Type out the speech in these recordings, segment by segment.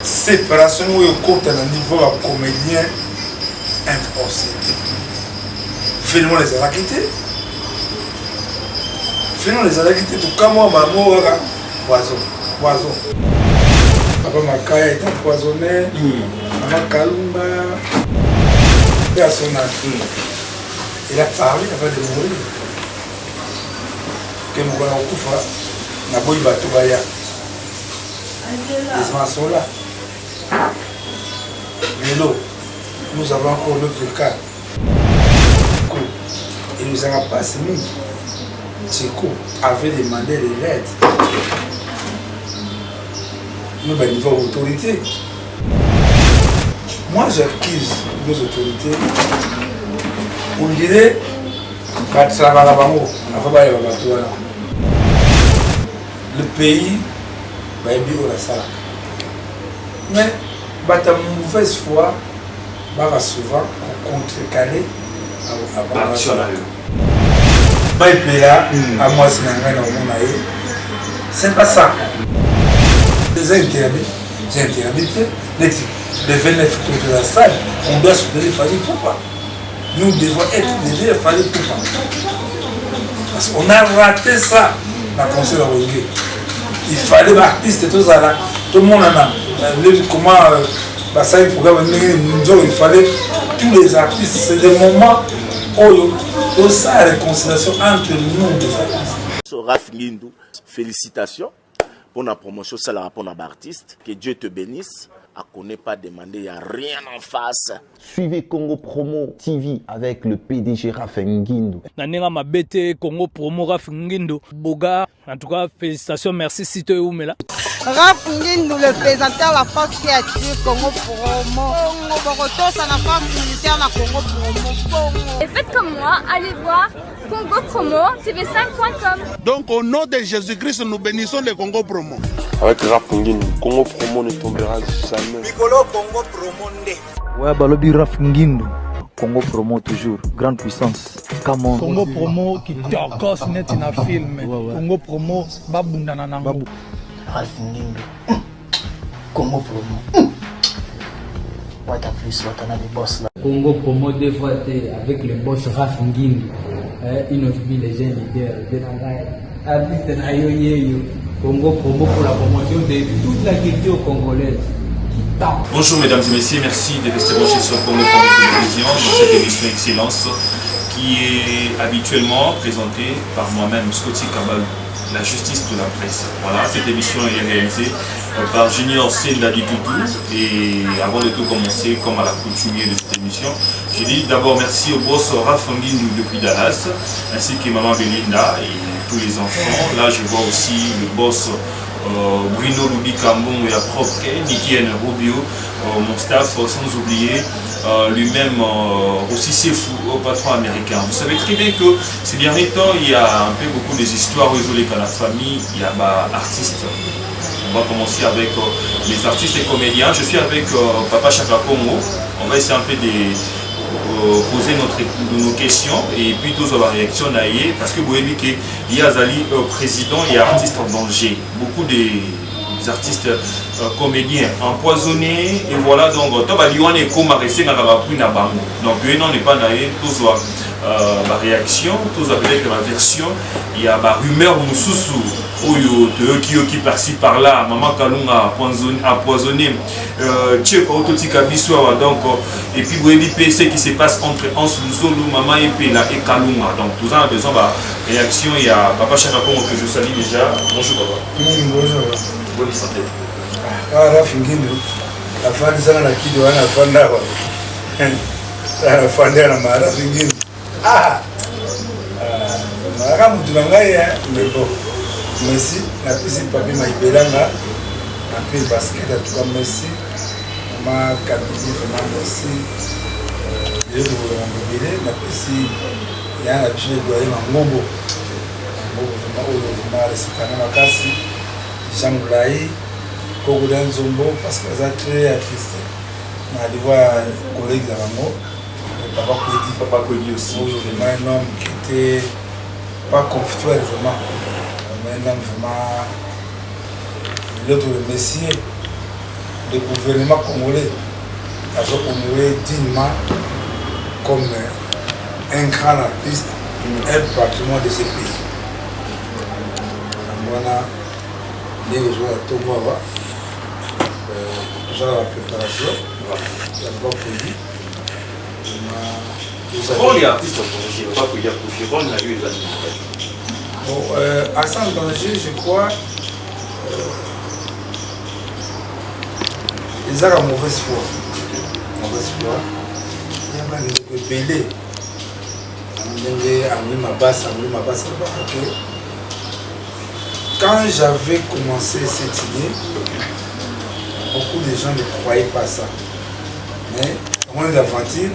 Séparation oyo ekota na niveau ya comédien, impossible. Film wana ezalaki te, film wana ezalaki te. Tokamwa bango kaka poison, poison. Papa Makaya est empoisonné, Mama Kalunga personnage. Il a parlé avant de mourir ke mokolo na kokufa, naboyi bato baya. Les sont là. Lelo nous avons encore notre cas et nous avons passé mingi. Tcheko avait demandé de l'aide nous niveau autorité. Moi, j'accuse nos autorités. On dirait batravaillaka bango avant bayeba bato wana. Le pays bayebi oyo nasalaka, mais bato ya mauvaise foi baka souvent kocontrecarrer. Action na yo. Baepela amwasi na ngai na komona ye, c'est pas ça. Eza interdit, eza interdit te. Neti le 29 toza la salle, on doit soutenir Fally Ipupa. Nous devons être derrière Fally Ipupa parce qu'on a raté ça na concert ya Wenge. Il fallait baartiste tozala, tomonana comment basali programme ndenge nzoko. Il fallait tous les artistes. C'est des moments oyo tosala réconciliation entre nous les artistes. Raf Ngindu, félicitations pour la promotion salaka pour artiste. Que Dieu te bénisse. À connaît pas demander, il n'y a rien en face. Suivez Congo Promo TV avec le PDG Raphaël Ngindu. Na ndenge mabe te, Congo Promo, Raf Ngindu boga. En tout cas, félicitations, merci. Site eumela. Raf Ngindu, le présentateur, la force qui attire. Congo Promo, Congo bokotosa na force militaire na Congo Promo Congo. Et faites comme moi, allez voir Congo Promo TV5.com. Donc au nom de Jésus-Christ, nous bénissons le Congo Promo. Avec Raf Ngindu, Congo Promo ne tombera jamais. Mikolo Congo Promo nde. Ouais, balobi Raf Ngindu. Congo Promo toujours, grande puissance. Come on. Congo Promo kitokos neti na film. Ouais. Congo Promo babundana nango. Ralph Ngindu. Congo Promo. Wata plus Watanabe boss là. Congo Promo deux fois te avec le boss Raf Ngindu. Eh, Innoss'B, les jeunes leaders de la artiste na yo yeyo. Congo Promo pour la promotion de toute la culture congolaise. Bonjour mesdames et messieurs, merci de rester branchés sur Congo Promo Télévision dans cette émission Excellence qui est habituellement présentée par moi-même, Scotty Kabal, la justice de la presse. Voilà, cette émission est réalisée par Junior Senda Ditutu et avant de tout commencer, comme à l'accoutumée de cette émission, je dis d'abord merci au boss Raph Ngindu depuis Dallas, ainsi que maman Belinda et tous les enfants. Là, je vois aussi le boss Bruno Lubika Mbongo ya propre, Niki N. Rubio, mon staff, sans oublier lui-même aussi Sefou, au patron américain. Vous savez très bien que ces derniers temps, il y a un peu beaucoup des histoires isolées dans la famille, il y a bah, artistes. On va commencer avec les artistes et comédiens. Je suis avec Papa Chaka Congo. On va essayer un peu de poser nos questions et puis tous la réaction na ye parce que boyebi ke ye azali président et artiste en danger. Beaucoup des artistes comédiens empoisonnés et voilà. Donc to bali wana ekómaka, esengaka bapui na bango. Donc ye non epa na ye tozwa baréaction, tozwa peut-être baversion ya barumeur mosusu oyo toyoki-yoki par-ci par-là. Mama Kalunga empoisonné, Tieko ototika biso awa. Donc et puis boyebi mpe ce qui se passe entre Hans Luzolo, Mama Epela et Kalunga. Donc toza na besoin baréaction ya Papa Chaka Congo que je salue déjà. Bonjour papa. Bonjour. Bonne santé. Kaka Rafi Ngindu afandisaka na kidi wana, afanda awa, afandi na Rafi Ngindu aka mutu na ngai. Mais bon, merci. Napesi papi maibelanga ape basket. En tout cas, merci mama Kabili, vraiment merci. Lelo tokolonga ebele. Napesi ya na biso edoye Mangombo, Mangombo vraiment oyo vraiment resekanga makasi, Jean Molai Kokoda Nzombo, parce que aza très attristé na liwa ya collègue na bango Papa Kwedi. Papa Kwedi aussi. Oyo vraiment un homme qui était pas conflictuel, vraiment un homme vraiment l'autre, le messie. Le gouvernement congolais azo honorer dignement comme un grand artiste, un patrimoine de ce pays. Yango wana ndenge ozwa na ntongo awa, tozala ba préparation ya papa Kwedi. Rôle ya artiste en danger, papa Kwedi akufi, rôle na yo eza nini? Bon, artiste en danger, je crois, ezaka mauvaise foi, mauvaise foi ya bandeko ebele ndenge amoli mabasa, amoli mabasa alobaka ke quand j'avais commencé cette idée, beaucoup de gens ne croyaient pas ça, mais omoni d'aventure,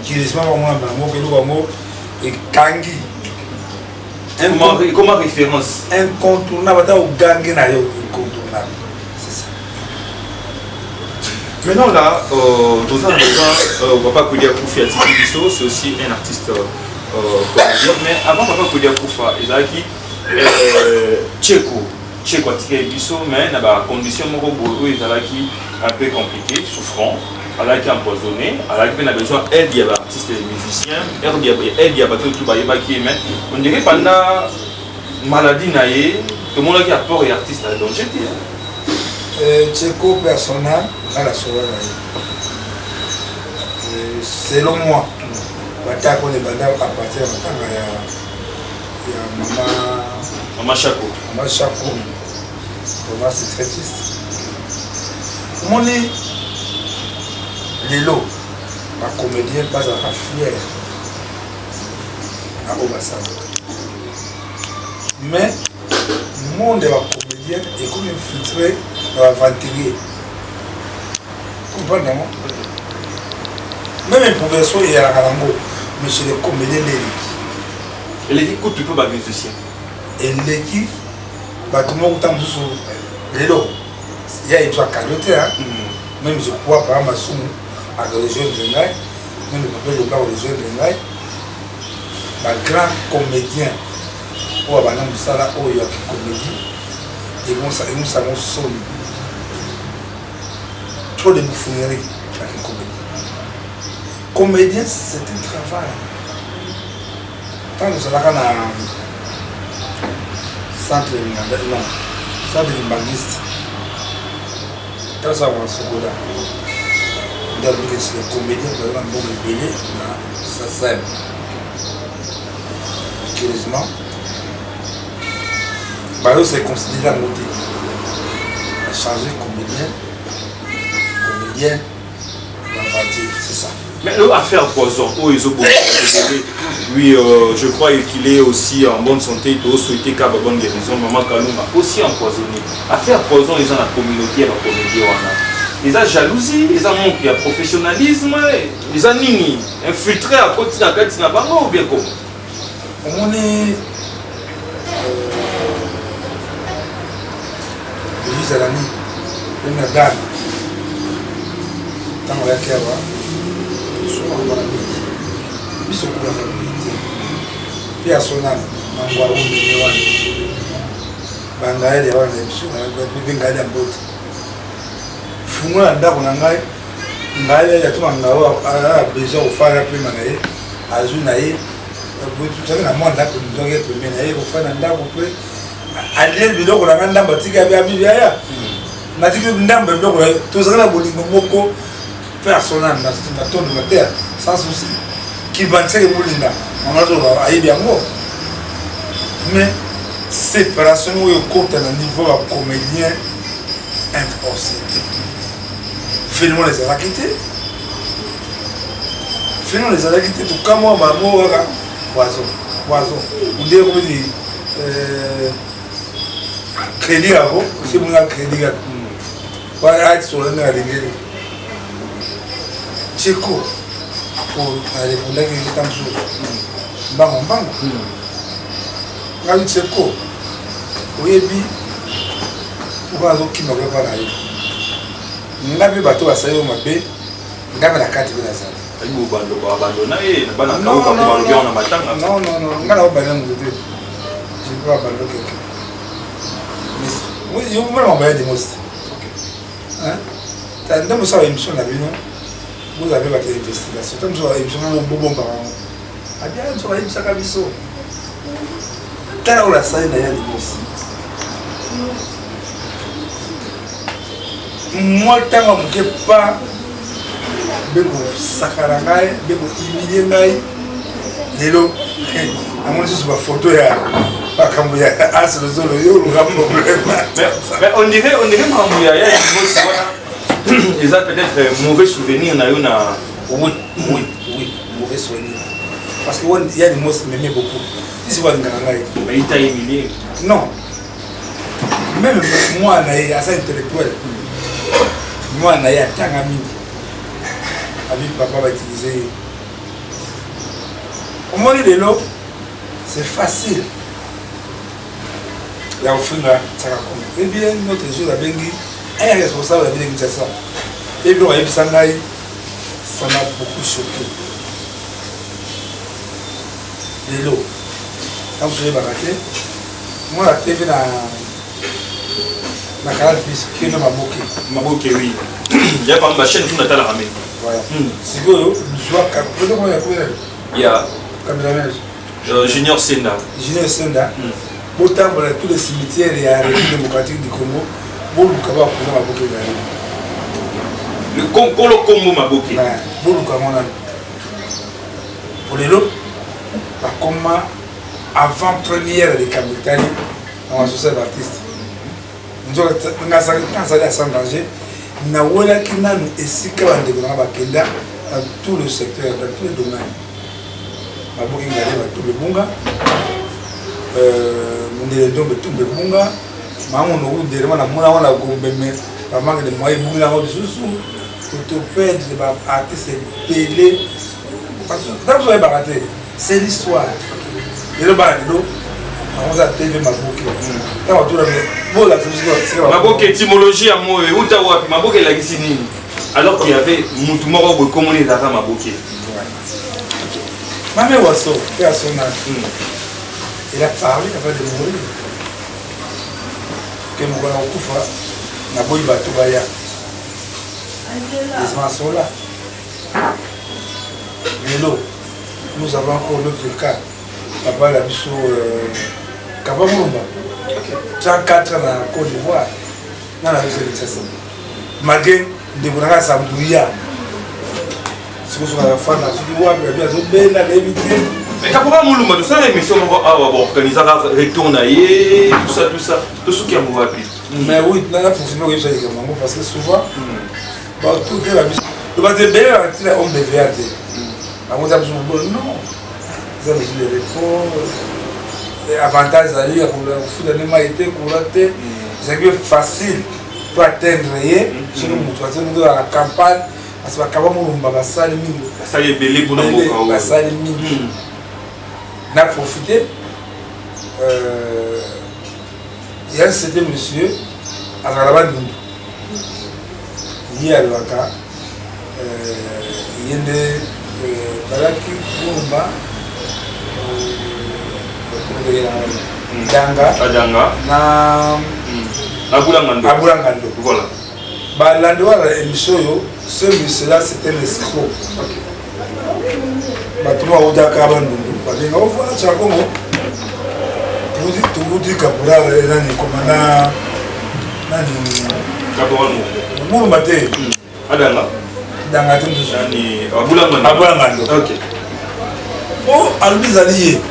curieusement bamona bango keloko yango ekangi. Comment référence incontournable, ata ogangi na yo, incontournable, c'est ça. Maintenant là, toza na besoin, papa Kwedi akufi, atiki biso, c'est aussi un artiste comédien. Mais avant papa Kwedi akufa, ezalaki Tcheko. Tcheko atikaki biso, mais na ba condition moko boye oyo ezalaki un peu compliqué, souffrant, azalaki empoisonné, azalaki mpe na besoin aide ya baartiste et musicien, aide ya bato oyo bayebaki ye. Mais on dirait pendant maladie na ye, tomonaki apport ya artiste ya danger te. Tcheko personnel, nga na solo na ye, selon moi, batako ne banda à partir ya matanga ya mama Mama Chako. Mama Chako, vraiment c'est très triste. Omoni lelo bacomédien bazalaka fier na oyo basalaka, mais monde ya bacomédien ekomi infiltré na baaventurier, comprendre yango. Même improvisation eyalaka nango, mais chez les comédiens nde eleki. Eleki kutu mpe bamusicien. Eleki bato moko ta mosusu lelo ya eto akadio te. Même je crois par Masumu akorejoindre ngai, même papa Eloba akorejoindre ngai, bagrand comédien oyo abanda mosala oyo ya comédie, emosango soni, trop de bouffonnerie na comédie. Comédien, c'est un travail. Ntango tozalaka na centre, non, centre limbangiste, ntango osalaka na sokoda nde alobiki le comédien tozali na mbongo ebele na sasem. Curieusement, bayo se considéré yango te, bachange comédien, comédien bavandir, c'est ça. Mais le affaire poison, oh, ils ont beaucoup. Oui, je crois qu'il est aussi en bonne santé. Il souhaité qu'à bonne guérison. Maman Kalunga aussi empoisonné. Affaire poison, ils ont la communauté, la comédie. Ils ont jalousie, ils ont manque de professionnalisme, ils ont nini, infiltré à côté de la kati na bango ou bien comment? Omoni, ezalami na dame ntango ayaki awa, tosomaka bana mingi, biso kulaka boye te mpe ya sonana mango aundenge wana bangaele wana na biso mpe ngaele ya mbote fungola ndako na ngai, ngaele ya toma ngao a besoin kofanda pema na ye, azwi na ye, tozalaki na mwa ndako, tozalaki pembeni na ye kofanda ndako mpe alie biloko na ngai, ndambo atika abibi aya natiki ndambo ya biloko na ye. Tozalaki na bolingo moko personnel na tondo mateya sans souci, kibanisaki molinga mama azoloba ayebi yango. Mais séparation oyo ekota na niveau ya comédien, impossible. Film wana ezalaki te, film wana ezalaki te. Tokamwa bango kaka poison, poison nde komiti crédit yango osemonga crédit kaka wana atisola ndenge alingeli Tcheko po narépondaki ta mosusu mbango mbango. Ngai Tcheko, oyebi oka azokima koyepa na yo, ngai mpe bato basali yo mabe, ngai mpe na kati mpe nazali. Non, non, non, ngai naobanda moto te, je peux abandonner quelqu'un, mais yo mona mabaya de mosi. Nde mosala émission na bino, bozala mpe bato ya investigation. Ntango mosusu émission moko bobombaka yango, abia nzoka ayebisaka biso. Tala oyo asali na ya liboso mwa ntango ya moke pa mpe kosakana ngai mpe kohumilie ngai. Lelo namoni lisusu bafoto ya makambo ya as lozolo, yo oluka problème. Mais on dirait makambo ya liboso wana eza peut-être mauvais souvenir na yo na Oui, mauvais souvenir, parce que wana ya limosi m'aimait beaucoup. Sisi walingaka ngai. Mais il t'a humilié. Non, même mwana ye aza intellectuel, mwana ye atanga mingi, abi papa bautilize ye. Omoni, lelo c'est facile ya kofinga Tsaka Kongo. Eh bien, notre jour abengi un responsable ya ville Kinshasa, e biloko ayebisa ngai, ça m'a beaucoup choqué. Lelo ntango toyebaka te, mwana TV na Canal Plus kino maboke. Maboke, oui, ya pamba bachaîne kuna natalaka me. Voilà. Sikoyo zwa ya cameraman. Junior Senda. Junior Senda. Botambola tous les cimetières ya République démocratique du Congo, boluka bakuna maboke ezali. Nkolo kombo maboke. Boluka yango nano. Po lelo bakoma avant première ya likambo etali na basocial baartiste. Nga azali ya sans danger, nawelaki nanu esika bandeko nanga bakenda dans tout le secteur, dans tous les domaines. Baboki ngai, batumbe bunga, mondele ndombe tumbe bunga, mamono kuderema namona yango na Gombe, mais bamanque de moyen ebungi yango lisusu. Toperdre baartiste ebele, ntango oyebaka te, c'est l'histoire. Lelo bana, lelo bango za TV maboke, ntango batuna bolakisa. Maboke, étymologie ya moyo euta wapi? Maboke elakisi nini, alors qu'il y avait mutu moko boye komoni ezalaka maboke? Mame Wasso, paix à son âme, elle a parlé avant de mourir que mokolo na kokufa, naboyi bato baya. Les gens sont là. Lelo nous avons encore l'autre cas, papa na biso Kaba Mulumba, 34 ans na Côte d'Ivoire, nga na biso Kinshasa, malgré ndeko nanga Sambuya sikosoka afanda soki wapi, abi azobenda, nayebi te. Mais Kapoka Mulumba, tosala émission moko awa, baorganisaka retour na ye, tout ça, tout ça, tosuki yango wapi? Mais oui, nanga profite koyebisa likambo yango, parce que souvent batutela biso, bato ebele na ntina homme de VR te, bango eza biso mobolo. Non, eza mesure de repos, avantage ezali ya kofuta nde mai te, courant te, ezalaki mpe facile to atteindre ye. Soki moto azali na campagne, parce que bakaba Mulumba basali mingi. Basali ebele mpona mboka oyo. Basali mingi. Na profite, ya c'était monsieur azala Bandundu, ye alobaka ye nde balaki Mulumba Danga. Adanga. Na Abulangando. Abulangando. Voilà. Balandi wana émission oyo, ce monsieur là c'est un escroc. Bato baudaka Bandundu babenga ofona Tsaka Kongo, tokuti caporal nani, commandant nani. Caporal. Mulumba te. Adanga. Danga te, mosusu. Nani? Abulangando. Abulangando. Ok. Po alobi ezali ye.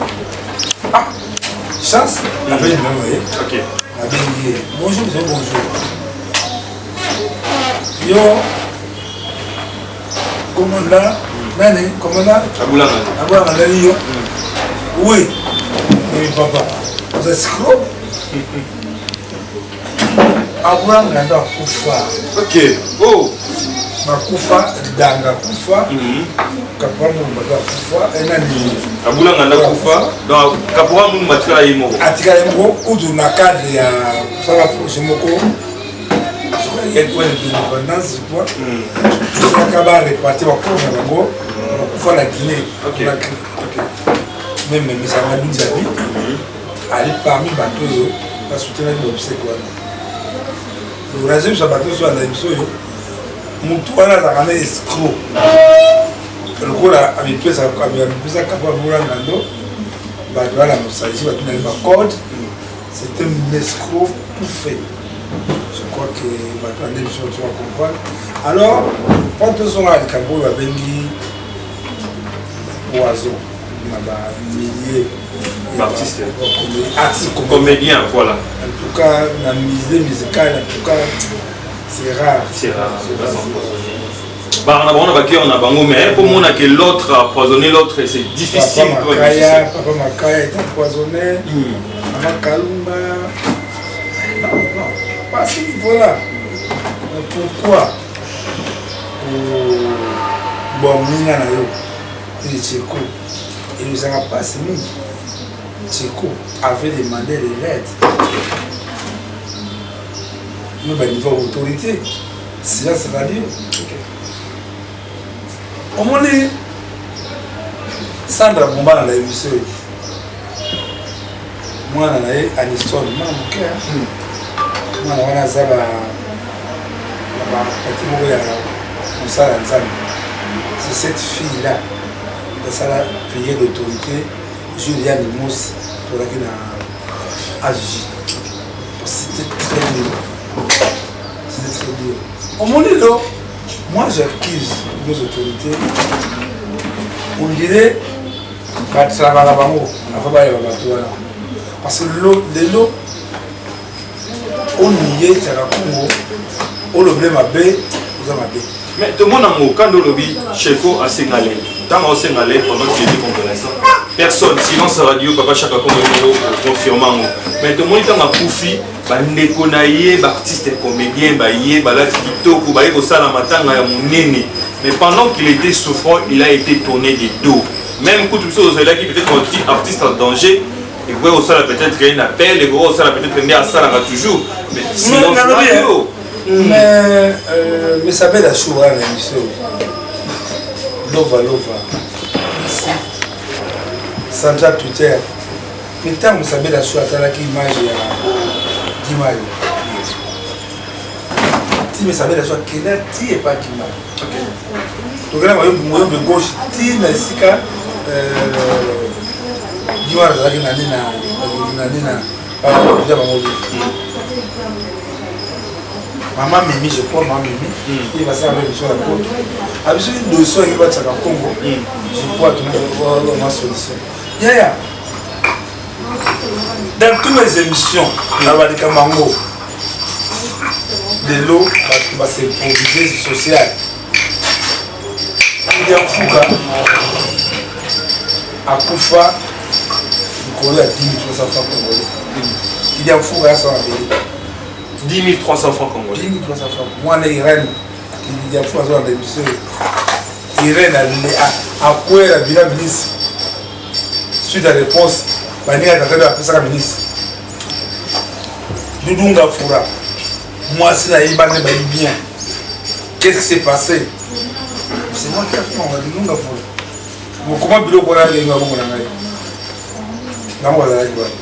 Ah, chance, nabengi nango ye. Nabengi ye: "Bonjour monsieur." "Bonjour." "Yo commandant nani, commandant Abulangando." "Abulangando ali yo?" "Oui." "Mais papa, oza escroc. Abulangando akufa." Ok, oh. Bakufa, Danga akufa, Caporal Mulumba akufa, enani. Abulangando akufa, donc Caporal Mulumba atikala ye moko. Atikala ye moko. Kutu na cadre ya kosala projet moko d'indépendance, je crois, tosalaka barepartir bakolo na bango bakufa na Guinée Conakry. Même Misama Diaby ali parmi bato oyo basoutenaki baobsèques wana. Donc nazebisa bato nyonso banda biso oyo. Motu wana azalaka na escroc lokola amipesaka po amola ngando, bato wana nostalgie, batunaki bacode. C'est un escroc tout fait. Je crois que bato ande biso bato bacomprendre. Alors mpo tozonga likambo oyo babengi poison na bamillier Artiste. Artiste. Comédien, voilà. En tout cas, na milieu musical, en tout cas, c'est rare. C'est rare, c'est rare. Bana bango na bacœur na bango, mais pour mona que l'autre a empoisonné l'autre, c'est difficile. Papa Makaya, papa Makaya est empoisonné. Mama Kalumba, non, non, pas à ce niveau là. Mais pourquoi bominga na yo ili Tcheko elozanga mpasi mingi? Tcheko avait demandé de l'aide me baniveau ya autorité, silence radio. Omoni Sandra Bombana na biso oyo, mwana na ye Aniston, mwana moke, mwana wana aza na bapati moko ya mosala ya Nzambe. C'est cette fille là basala prière d'autorité Juliane Mosi, tolaki na AG. C'était très dur, c'était très dur. Omoni lelo, moi j'accuse nos autorités. On dirait batrabaka bango avant bayeba bato wana, parce que lelo oniye tiaka Kongo, olobele mabe, oza mabe. Mais tomona mokanda olobi Cheko asengale, ntango osengale pendant qu'il était convalescent, personne, silence radio. Papa Chaka Kongo confirme yango. Mais tomoni ntango akufi, bandeko na ye baartiste comédien baye, balati kitoko, baye kosala matanga ya monene. Mais pendant qu'il était souffrant, il a été tourné de dos. Même kutu biso ozalaki peut-être artiste en danger, ekoki kosala peut-être un appel, ekoki kosala peut-être nde asalaka toujours, mais silence radio. Mais Mesabela Chou wana na biso, lova lova Central Twitter. Mais ntango Mesabela Chou atalaki image ya Gimayo, ti Mesabela Chou akenda ti epa Gimayo, tokenda moyombe gauche ti na esika Gimayo azalaki na nini na nini na bango. Mama Mimi, je crois, mama Mimi, ye basala mpe biso na poto abiso dossier oyo batiaka Congo. Je crois toma solution yaya. Dans toutes mes émissions na balikambo yango, lelo bato basimprovise social. Ya Mfuka akufa likolo ya 10 300 francs congolais. Idia Mfuka ya sama mabele. 10 300 francs congolais. 10 300 francs. Mwana Irene Idia Mfuka azolanda biso. Irene akwela bila ministre suite à réponse baninga tata apesaka ministre Dudunga Fura, mwasi na ye, bana bayi bien. Qu'est-ce qui s'est passé? C'est moi qui a fait mama Dudunga Fura. Mokoma biloko wana alenga bongo na ngai, bango bazalaki wana.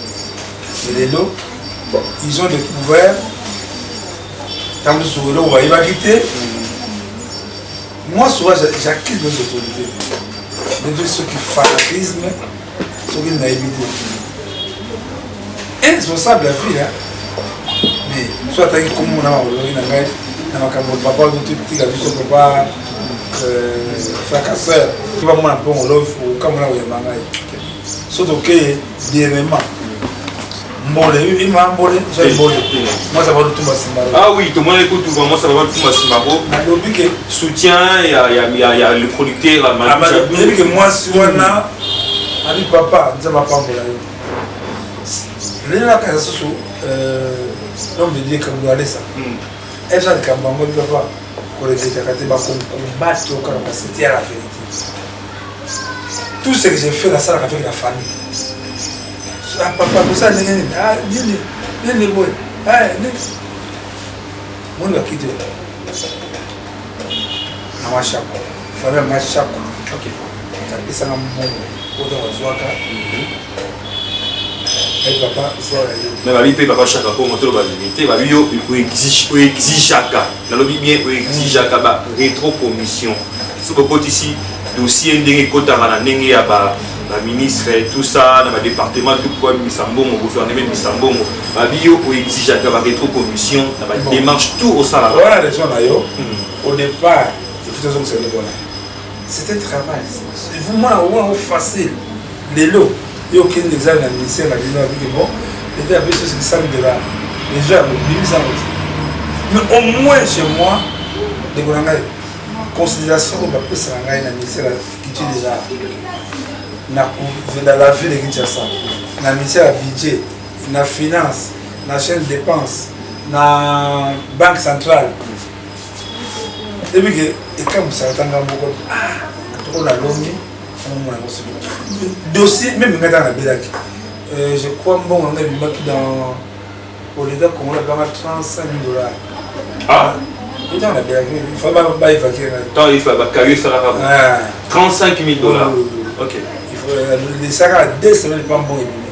Mais lelo ils ont découvert ntango mosusu eloko bayebaki te. Moi souvent j'accuse nos autorités nde soki fanatisme, soki nayebi te, irresponsable ya vie. Mais so ataki komona makolongi na ngai na makambo, papa tika biso, papa fracasseur, bamona mpongo love okamona koyamba ngai. So tokeye dernièrement mbole ima mbole so mbole mwasa balutumba nsima. Ah oui, tomoni kutu vraiment ça va lutumba nsima ko. Nalobi ke soutien ya le producteur. Nayebi ke mwasi wana abi papa, Nzambe apambola yo. Lelo nakasa susu l'homme de Dieu Kabulo Alesa eza likambo yango. Bi papa koregretaka te, bakombate okaka parce que tia la vérité. Tout ce que j'ai fait, nasalaka avec la famille. Papa kosala ndenge nini nini nini boye moni bakiti na Mashako, famille ya Mashako apesanga mbongo oyo bazwaka. Ayi papa zwa ya yo. Mais babi mpe papa Shaka Kongo toloba verité, babi yo oexigeaka, nalobi bien oexigeaka ba rétro commission soki okotisi dossier ndenge ekotaka na ndenge ya ba baministre tout ça na badépartement tout po abimisa mbongo, gouvernement ebimisa mbongo, babi yo oexigeaka ba rétro commission na badémarche tout osalaka. Wana raison na yo. Au départ, il faut tozongisa eloko wana, c'est un travail. Mwana omona facile. Lelo yo okende examen na ministère na bino, abiki bon, leta apesi yo soki 100 $, déjà ya bimisa yango te. Mais au moins chez moi, ndeko na ngai, considération oyo bapesaka ngai na ministère ya culture déjà na la ville de Kinshasa, na ministère ya budget, na finance, na chaîne de dépense, na banque centrale, ebi ke ekambwisaka tanga moko atoko nalongi omona yango soki dossier même ngai tanga nabelaki, je crois mbongo nanga ebimaki dans au l'état congolais abanga 35 $. Ah. Ntango nabelaki, il faut baévacuer ngai. Tant il faut bakayo esalaka 35 000 $. Ok. Il faut lesaka 2 semaines pa mbongo ebimi.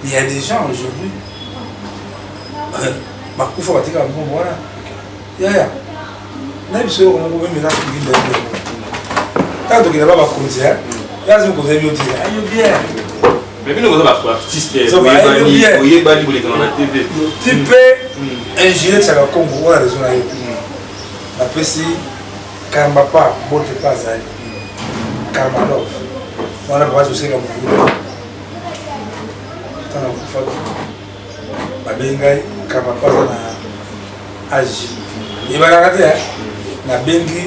Mais il y a des gens aujourd'hui bakufa, batikaka mbongo wana. Yaya, na biso yoko moko meme eza soki nda ntango tokenda ba bakonzi yazi mokonzi ayebi yo te, ayo bien. Mais bino boza baartiste oyebani, bolekana na TV. Ti mpe ingénieur tiaka Congo wana, raison na yo. Napesi Karma pa mbote mpe azali Karma Love wana, papa toseka mokulu ntango akufaki, babengi ngai. Karma pa aza na ag ebalaka te. Nabengi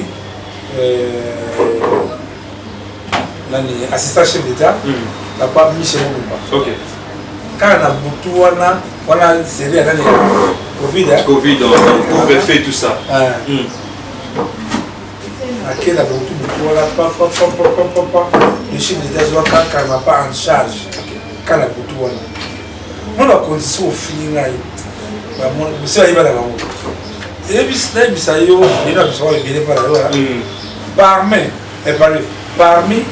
nani, assistant chef d'état, papa Michel Mulumba. Kaka na butu wana wana, série ya nani, Covid. Covid, couvre-feu, tout ça. Ake na butu butu wana, papapapapapa, le chef d'état azwaka Karma pa en charge. Kaka na butu wana, mona bakonzi soki ofini ngai, mosi ayebana bango, nayebisa yo lelo na biso ebele mpa na yo. Parmi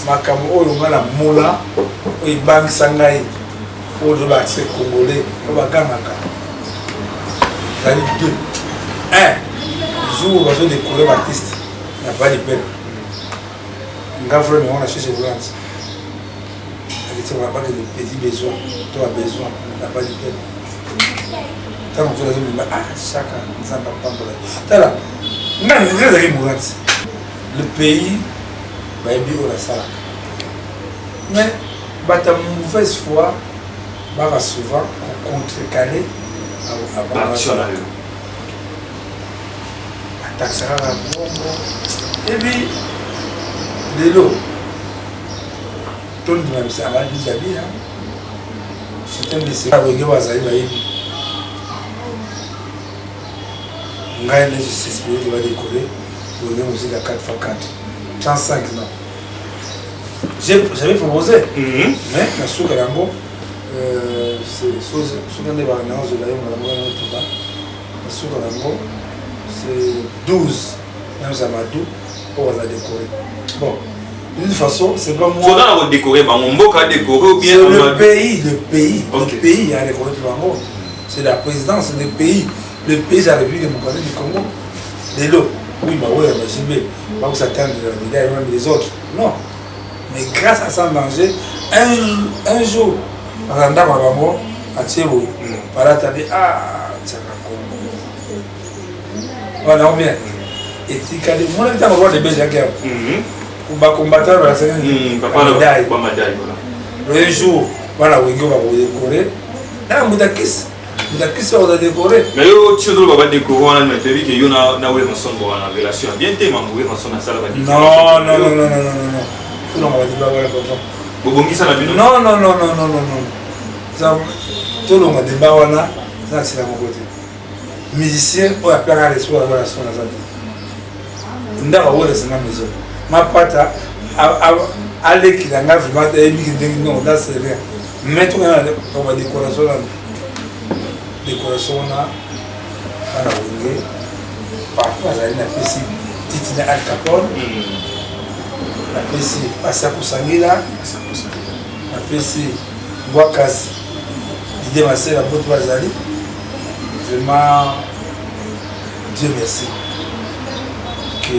makambo oyo ngai namona oyo ebangisa ngai, oyo to baartiste congolais oyo bagangaka, ezali deux. Un jour bazodécorer baartiste na Palipele, nga vraiment yango na chaise roulante, bakende petit besoin to babesoin na Palipele. Ntango mosusu azomema, ah Chaka, Nzambe apambola. Tala nga ezalaki mourante, le pays bayebi oyo nasalaka, mais bato ya mauvaise foi baka souvent kocontrecarrer. Action na yo. Batakisaka kaka mbongo. Ebi lelo tondima bisa abadijabi c'est un wenge bazali bayebi ngai nde je suspect badécorer Wenge Musique à 4 x 4 35. Non, j'avais proposé, mais na suka yango, soki nde nazozela yo makambo wana otuka na suka yango, c'est 12 même Zamadou oyo baza décoré. Bon, de toute façon, c'est pas moi. Faudra redécorer bango, mboka décorer ou bien C'est le pays, le pays, le pays a décoré bango. C'est la présidence, le pays, le pays, c'est la République démocratique du Congo. Lelo, oui, bah ouais, bah JB, bah vous s'attendre la médaille, même les autres. Non. Mais grâce à Sans Danger, un jour, dans ndako na bango, atie boye, balata bi, ah, tiaka Congo. Voilà, bien. Etikali, mona ntango roi de Belge yaki awa. Bacombattant balasaki médaille. Un jour bana Wenge bakodécorer na mutakisi, mutakisi bakoza décorer. Mais yo ti ozoloba badécorer wana, mais toyebi ke yo na Werrason wana relation ya bien te. Mambo Werrason asala. Non, non, non, non, non, non, non, tolonga badébat wana, papa. Bobongisa na bino? Non, non, non, non, non, non, non, tolonga débat wana, eza na ntina moko te. Musicien oyo aplaka respect ya Werrason aza te. Ndako aweresanga maison mapata alekila nga vraiment ayebiki ndenge. Non, là c'est rien. Mais tokana badécoration wana, décoration wana, bana Wenge partout azali, napesi titi na Al Capone, napesi Pasi ya Kosangila. Napesi Mbwakasi, Didier Masela, bote bazali. Vraiment, Dieu merci. Que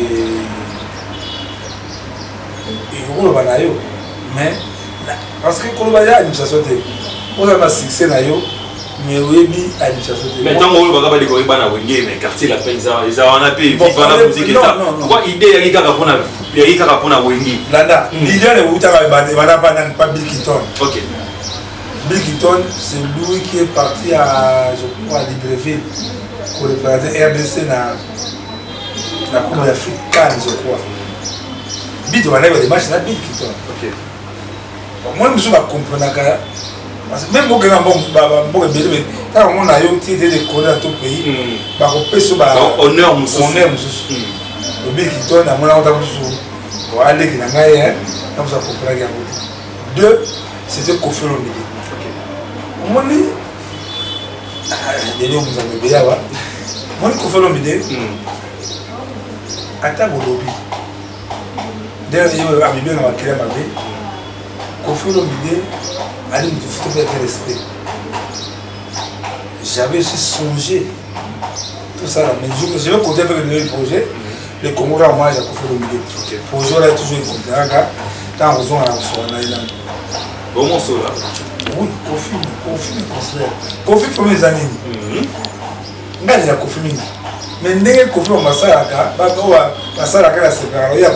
ekokoloba na yo mais parce que koloba ya administration te oza na succès na yo mais oyebi administration te. Mais ntango oyo baka badeko oyeba na Wenge, mais Quartier Latin eza wana mpe viva na musique eza. Pourquoi idée eyaki kaka mpona, eyaki kaka mpona Wenge? Landa, idée wana eutaka ebanda pa nani? Pa Bill Clinton. Bill Clinton, c'est lui qui est parti à, je crois, à Libreville pour représenter RDC na Coupe d'Afrique CAN, je crois. Bill tobandaki badémarche na Bill Clinton. Moi mosusu bacomprenaka même okenda mboka ebele, mais kaka omona yo ti ete dekole na to pays, bakopesa honneur mosusu. Honneur mosusu. Bill Clinton amonaka ta mosusu aleki na ngai, na mosusu akomprenaki yango te. Deux, c'était Koffi Olomide. Omoni lelo mozambo ebele awa, omoni Koffi Olomide, ata bolobi ndenge ye abibenga makila mabe, Koffi Olomide ali motu futo mpe ake respect. J'avais aussi songé tout ça là, mais je vais compter avec le projet le Congo kaka hommage ya Koffi Olomide. Projet wana toujours ekontaka ntango kozonga na kosoka na ye nano. Bomosola. Oui, Koffi, Koffi me considère. Koffi fomi eza nini? Ngai nalinga Koffi mingi, mais ndenge Koffi bango basalaka, oyo basalaka na sepelaka oyo.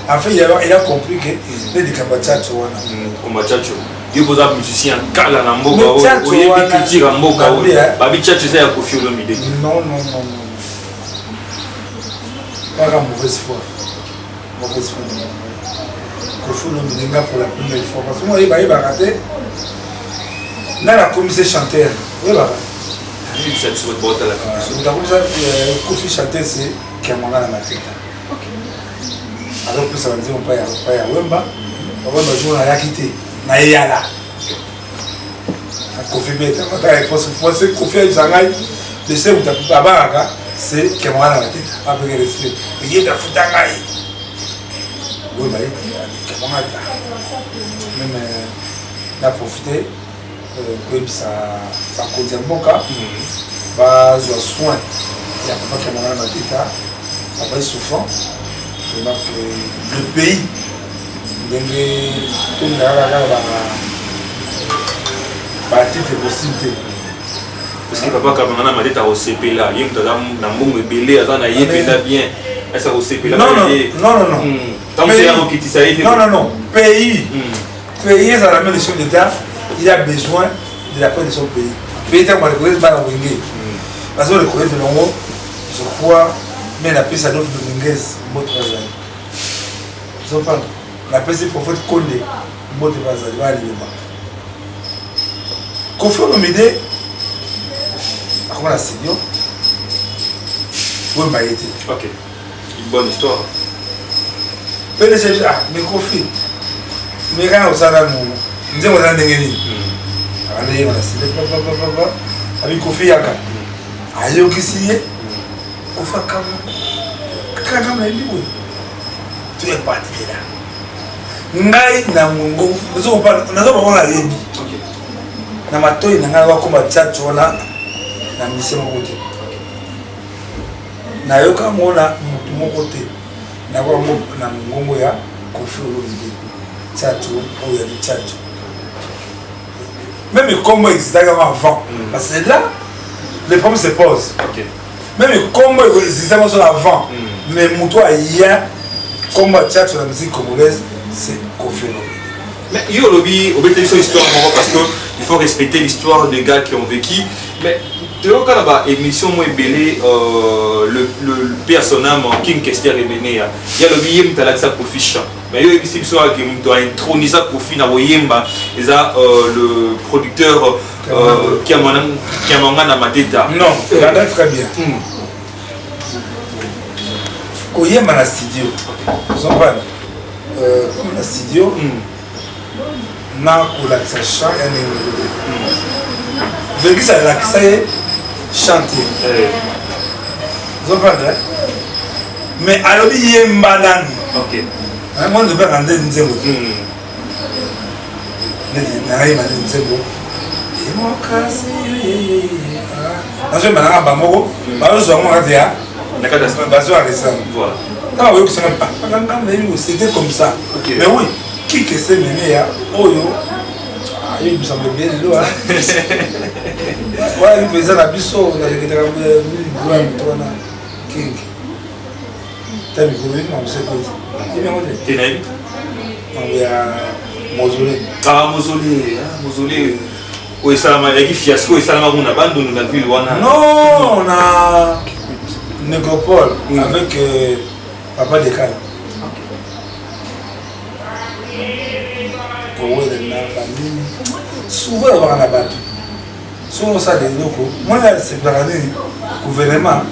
En fait, il a compris que nde likambo ya Tchatcho wana. Komba Tchatcho, yo boza musicien kala na mboka oyo, oyebi culture ya mboka oyo. Babi Tchatcho eza ya Koffi Olomide. Non, non, non, non, kaka mauvaise foi, mauvaise foi. Koffi Olomide, nga pour la première fois, parce que moi oyeba yebaka te nga nakomisa chanteur, oyebaka nakomisa Koffi chanteur, c'est Kiamwanga na Mateta azopesa banzembo pa ya Wemba. Wemba jour nayaki te na eyala Koffi mpe ata réponse. Koffi ayebisa ngai le seul moto abangaka, c'est Kiamwanga na Mateta, apeke respect eye tafuta ngai Wemba ye te, Kiamwanga. Même na profite koyebisa bakonzi ya mboka bazwa soin ya papa Kiamwanga na Mateta. Papa est souffrant vraiment, que le pays ndenge tolingaka kaka batitre possible te. Parce que papa Kiamwanga na Mateta akosepela, ye moto aza na mbongo ebele, aza na ye mpenza bien, esa kosepela. Non, non, non, non. Ntango ya kokitisa ye te. Non, non, non, pays, pays ezala même le chef d'état, il a besoin de la paix de son pays. Pays ntango bareconnaître bana Wenge, bazo reconnaître bango, je crois. Mais napesi Adolphe Dominguez mbote, bazali ozopanga, napesi prophète Konde mbote, bazali baliloba. Koffi Olomide akoma na studio, Wemba ye te. Ok, une bonne histoire. PDG: ah, mais Koffi, mais kaka kosala nanu nzembo eza ndenge nini? Abanda yeba na studio papapapa, abi Koffi yaka, ayokisi ye. Koffi akamwa kaka kama nayebi boye to ya partikela ngai na ngongo nazo bango, nayebi na matoi na ngai wakoma Tchatcho wana na mise moko te, nayoka yango na motu moko te, nayoka yango na mongongo ya Koffi Olomide. Tchatcho oyo yali Tchatcho, même kombo existaki yango avant, parce que là le problème se pose. Même kombo existaki yango avant, mais moto aya kombo ya Tchatcho na musique congolaise, c'est Koffi Olomide. Mais yo olobi, obeteli biso histoire moko, parce que il faut respecter l'histoire des gars qui ont vécu. Mais toyoka na baémission mo ebele, le père son âme King Kester Emeneya, ye alobi ye moto alakisa Koffi chant. Mais yo oyebisi biso ake moto aintronisa Koffi na koyemba eza le producteur Kiamwanga na Mateta. Non, landa très bien. Koyemba na studio, ozomprendre, comme na studio na kolakisa chant ya ndenge moko te. Vekisi alakisa ye chant te, ozomprendre, mais alobi yemba nanu. Mwana tobengaka nde nzembo te. Neti nayeba nde nzembo demokrasi, nazoyemba nanga bamoko bazozwa yango kati ya bazwa resano ntango bayokisanga nga nayebi, c'était comme ça. Mais oui, kike se mene ya oyo ayebisa ebele lelo wana mpenza na biso naleketaka ya moto wana king ta mikolo yebi makambo sekoti yebi yango te, makambo ya mausolée. Ah, mausolée, mausolée oyo esalama, eyaki fiasco, esalama kuna Bandundu na ville wana. Non, na nécropole avec papa Dekala kowelela banini. Souvent alobaka na bato, soki osala eloko, mwana asepelaka nini, gouvernement,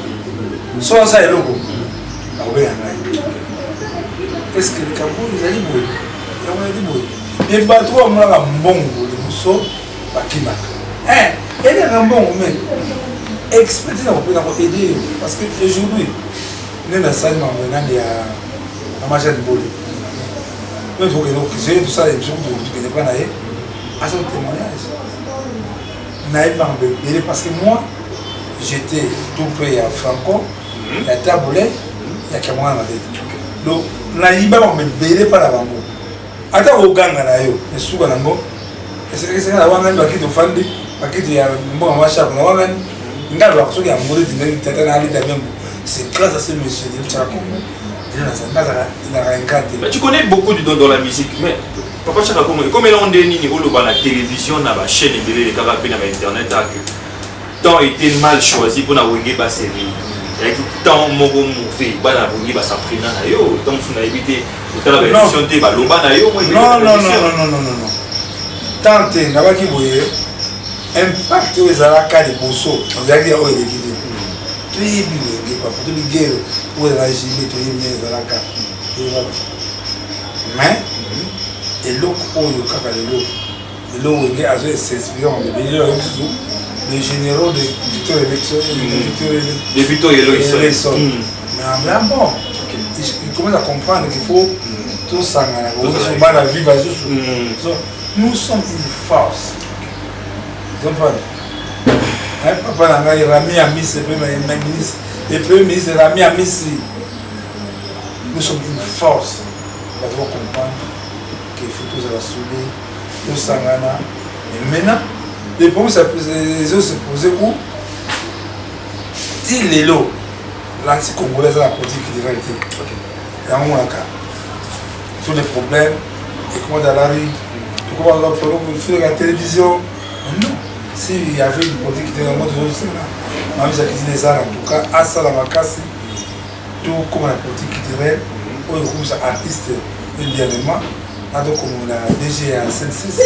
soki osala eloko akobenga ngai: est ce que likambo oyo ezali boye, yango ezali boye? E bato oyo bamonaka mbongo liboso bakimaka, elaka mbongo, mais expertise na koaider yo, parce que aujourd'hui nde nasali makambo nani ya mama Jeanne Bole, oyo tokende tosala émission, tokende mpa na ye, asala témoignage, nayebi makambo ebele, parce que moi j'étais tout près ya Franco, ya Tabule, ya Kiamwanga na Matete. Donc nayiba makambo ebele mpa na bango. Ata koganga na yo esuka nango esekeseka na wangani, bakiti ofandi, bakiti ya mbongo mashako na wangani. Nga alobaka soki yango neti ndenge tata na alita membo, c'est grâce à ce monsieur de Tchaka Congo. Mais tu connais beaucoup de dans la musique, mais papa Chaka Congo, comme elongo nde nini oloba na télévision, na bachaîne ebele elekaka mpe na bainternet, que temps était mal choisi mpona Wenge basérie, ezalaki temps moko mauvais, bana Wenge basaprena na yo, temps mosusu nayebi te, otala baémission te, baloba na yo. Non, non, non, non, non, non, non, tant te nabaki boye, impact oyo ezalaka liboso ezalaki oyo eleki te. Toyebi Wenge papa, toyebi guerre oyo ezala JB, toyebi ndenge ezalaka, toyebaki. Mais eloko oyo kaka lelo, lelo Wenge azo s'inspirer en bébé, lelo ayoki susu le généraux de Victor Election, de Victor Eleison. Mais en bon, il commence à comprendre qu'il faut tosangana, bana vivre lisusu. Nous sommes une force, comprendre. Papa na ngai Rami Amisi, le premier ministre, le premier ministre Rami Amisi, nous sommes une force. Bato comprendre qu'il faut tozala soudé, tosangana. Mais maintenant le problème, ça ezo se poser où ti lelo l'artiste congolais aza na politique culturelle te. Yango monaka tous les problèmes ekoma dans la rue, ekoma la télévision. Non, s'il y avait une politique te, yango tozosala mamisa kitini eza. En tout cas asala makasi, tokóma na politique culturelle oyo ekomisa artiste également na tokomona DG ya CNSS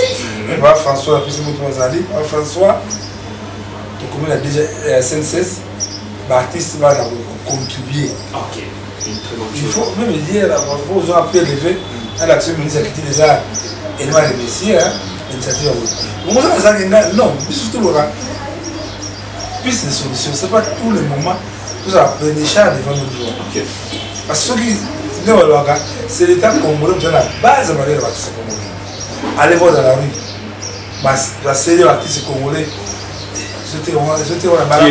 ba François, apesi moto bazali ba François, tokomi na DG ya CNSS, baartiste bana kocontribuer. Il faut même dire, faut ozwa prix élevé na l'action ministre akiti déjà elema remercier l'initiative yango. Bongo soki azalaki nga, non, biso toloka plus de solutions, c'est pas tout le moment tozala pleurnichard devant nos droits, parce que soki nde balobaka, c'est l'état congolais moto na base ya malheur ya baartiste congolais. Allez voir dans la rue, baseli baartiste congolais.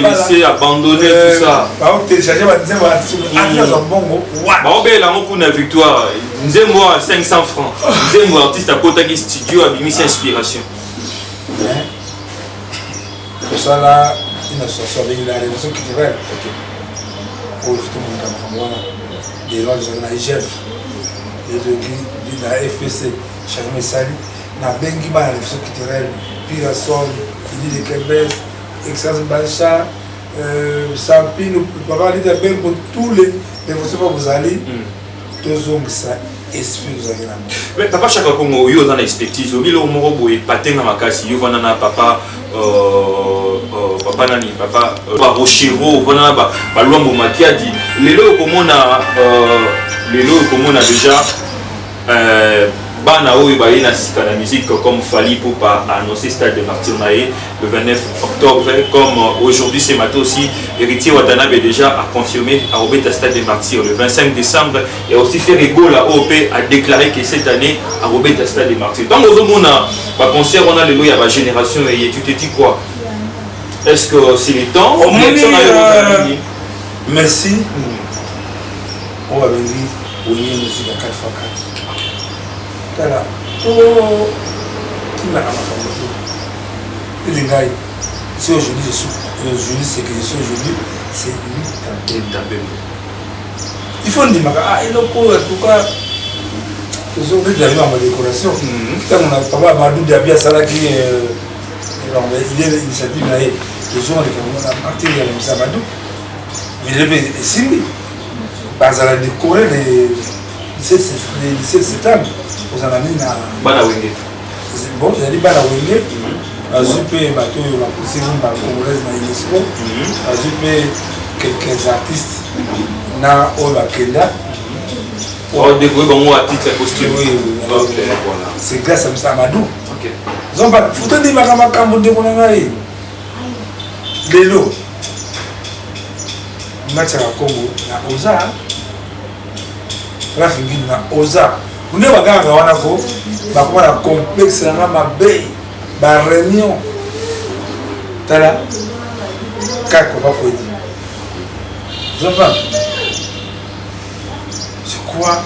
Laissé, abandonné, tout ça. Baotélécharge banzembo, artiste azwa mbongo. Baobela yango kuna victoire, nzembo ya 500 francs, nzembo artiste akotaki studio, abimisi inspiration. Kosala une association abengi la révolution culturelle oyo tomonaka makambo wana. Lelo tozalaki na IGF, toyoki na FPC, changement esali. Nabengi bana révolution culturelle, Pirason, Idi de Kembes, Excellence Bansha, Sampino, papa Lida Bengo, tous les révolutions pa bozali, tozongisa esprit tozalaki nango. Mais papa Chaka Congo, oyo oza na expertise, obi eloko moko boye patenga makasi, yo vanda na papa papa nani, papa Barochero, ovanda na Balwambo Makiadi. Lelo okomona, lelo okomona déjà Bana oyo baye na sika na musique comme Fally Ipupa a annoncé stade de martyr na ye le 29 octobre comme aujourd'hui ce matin aussi Héritier Watanabe déjà a confirmé akobeta stade de martyr le 25 décembre et aussi Ferre Gola oyo mpe a déclaré que cette année akobeta stade de martyr. Ntango ozomona ba concert wana lelo ya ba génération eye, tu te dis quoi? Est-ce que c'est le temps? Omoni, merci. Oyo babengi Wenge Musica 4x4. Tala, tokimaka makambo te. Neti ngai, si aujourd'hui je suis aujourd'hui, ce que je suis aujourd'hui, c'est Lita. Il faut ndimaka, ah, eloko oyo, en tout cas neti nazali makambo ya décoration. Ntango na papa Madou Diaby asalaki idée, initiative na ye, tozonga likambo na partir ya Misa Madou, mais mpe esimbi, bazala décoré le 17 septembre. Kozala nini na Bana Wenge. Bon, ezali bana Wenge, bazwi mpe bato oyo bapusi rumba congolaise na UNESCO, bazwi mpe quelques artistes na oyo bakenda. Décoré bango à titre costume. Oui, oui. Ok, voilà. C'est grâce à Mr Amadou. Ok. Futo ndimaka makambo, ndeko na ngai. Lelo ngatiaka Kongo na oza Rafingini na oza nde bagangaka wana ko bakoma na complexe nanga mabe, baréunion. Tala kaka bakwedi zopa. C'est quoi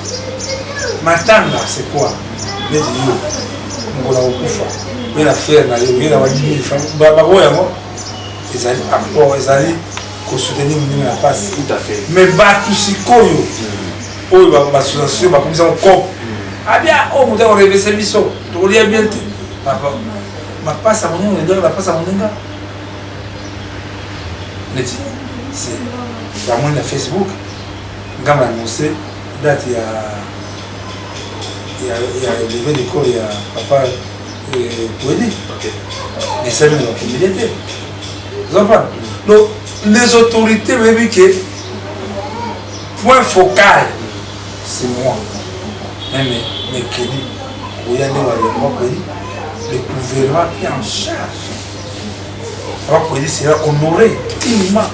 matanga? C'est quoi? Neti yo mokolo akokufa, oye na frère na yo, oye na ba 10 000 francs, bakoyo yango ezali apport, ezali kosoutenir moninga na mpasi. Tout à fait. Mais bato sikoyo oyo baassociation bakomisa coop abia oyo moto akorevese biso, tokolia bien te. Mapasa moninga edonga mapasa moninga neti bamoni na Facebook ngambo annonce date ya levée de corps ya papa Kwedi, esali na bacomédien te. Ozomprendre? Donc les autorités bayebi ke point focal, c'est moi. Même mekeli koya nde balema Kwedi, le gouvernement pris en charge papa Kwedi sera honoré dignement.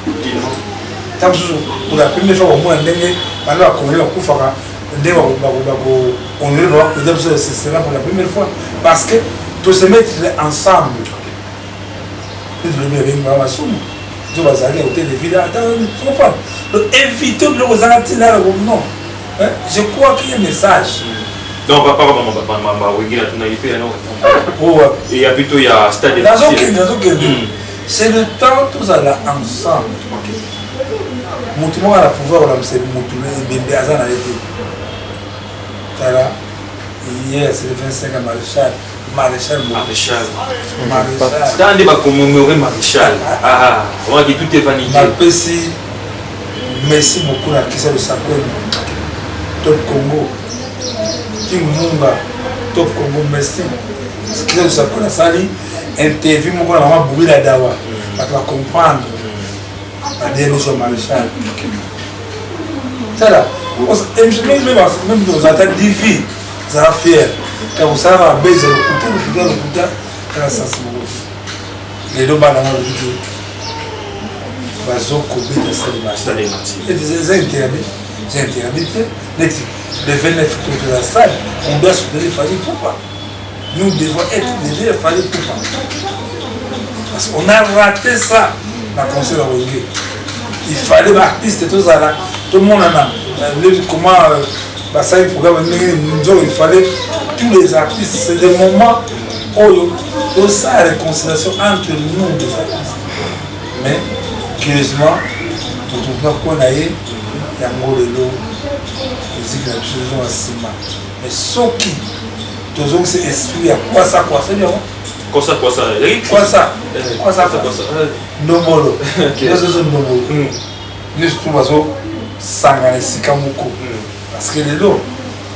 Ntango mosusu, pour la première fois, bamona ndenge bana bacomédien bakufaka, nde bakohonorer papa Kwedi biso, ce sera pour la première fois, parce que to se mettre ensemble. Neti lobi abengi baa masumu to bazalaki ya hôtel de ville ata comprendre. Donc éviter biloko ezanga ntina. Non, je crois qu'il y a message. Donc papa, bawenge natunaki mpe ya plutôt ya stade. Nazokende, nazokende. C'est le temps tozala ensemble. Motu moko na pouvoir kolamisa motu ebembe aza na ye te. Tala, hier c'est le 25 maréchal, maréchal. Maréchal. Maréchal. Tala nde bacommémorer maréchal, ah, wanaki tout est vanité. Napesi merci beaucoup na Kisa Lusakweno, Top Congo, King Munga, Top Congo, merci. Kisa Lusakweno asali interview moko na mama Bubila Dawa, bato bacomprendre baderne ya maréchal. Tala, même ozala ata divi, zala fier ka kosalaka babese. Lokuta, lokuta, lokuta, tala sasi moko. Lelo bana nga lobi te bazokobeta stade. Eza interdit, eza interdit te. Neti le 29 toza stade, on doit soutenir Fally Ipupa. Nous devons être derrière Fally Ipupa parce qu'on a raté ça na concert ya Wenge. Il fallait baartiste tozala, tomonana comment basali programme ndenge nzoko. Il fallait tous les artistes. C'est des moments oyo tosala réconciliation entre nous des artistes. Mais curieusement, moto moto mpo na ye yango. Lelo musique na biso ezonga nsima, mais soki tozongisa esprit ya kwasa kwasa yango. Kwasa kwasa. Kwasa kwasa, ndombolo nyonso ezo ndombolo nyonso tu bazosangana esika moko, parce que lelo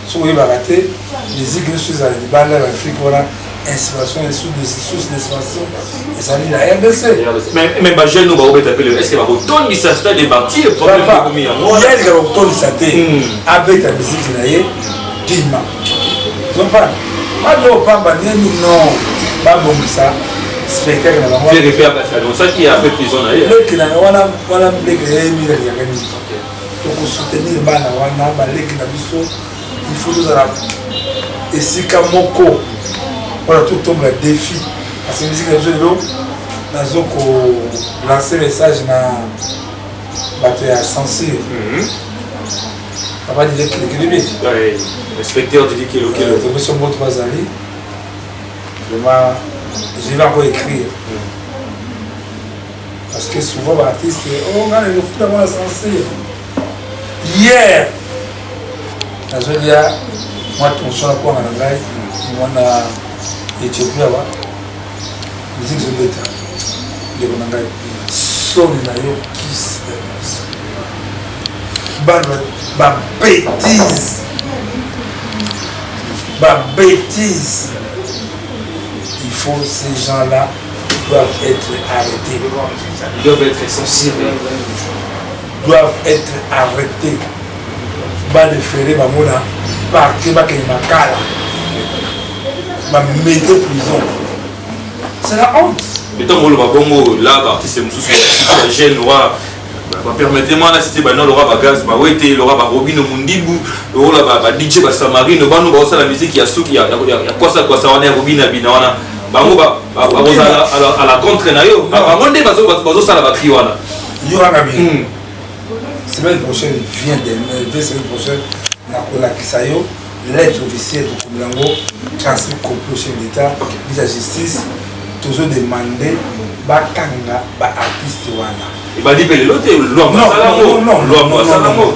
soki oyebaka te, musique nyonso ezala libanda ya Afrique wana, inspiration, source d'inspiration ezali na RDC. Mais bajeune oyo baobeta pele, est ce que bakotondisa stade de martyr? Problème ekomi yango. Yalika bakotondisa te, abeta musique na ye dignement. Ozopana bana opamba nini? Non, babongisa spectacle na bango. Annoncaki après prison na ye. Leki na wana wana, leki yebi nalingaka nini. Tokosoutenir bana wana, baleki na biso. Il faut tozala esika moko mpona totombola défi, parce que musique na biso lelo, nazo kolancer message na bato ya censure. Papa Didie Kelekele beti. Inspecteur Didie Kelokelo. Tobiso mboto bazali vraiment, je vais encore écrire, parce que souvent baartiste, oh, nga na mona censure. Hier nazolia mwa tonso na kwanga na ngai mwana Éthiopie awa, musique ezobeta. Ndeko na ngai, soni na yo kisi bana babêtise, babêtise. Il faut, ces gens-là doivent être arrêtés. Ils doivent être censurés. Doivent être arrêtés, badéférer bango na parquet, bakende Makala, bamete prison. C'est la honte. Mais ntango oloba bongo la, baartiste mosusu ya jeune roi, bapermettez-moi na cité bano, loka bagaz bawete, loka barobino mundibu, lokola ba DJ basamarino, bano baosala musique ya suki ya kwasa kwasa wana, ya kobinabina wana, bango bakozala à la contre na yo. Bango nde bazosala bacri wana. Yo wana bien. Semaine prochaine, vient de semaine prochaine, nakolakisa yo lettre officielle tokomela yango, transfert complot chef d'État, mise ya justice. Tozodemande bakanga baartiste wana. Ebandi mpe lelo te. Lwambo asalango.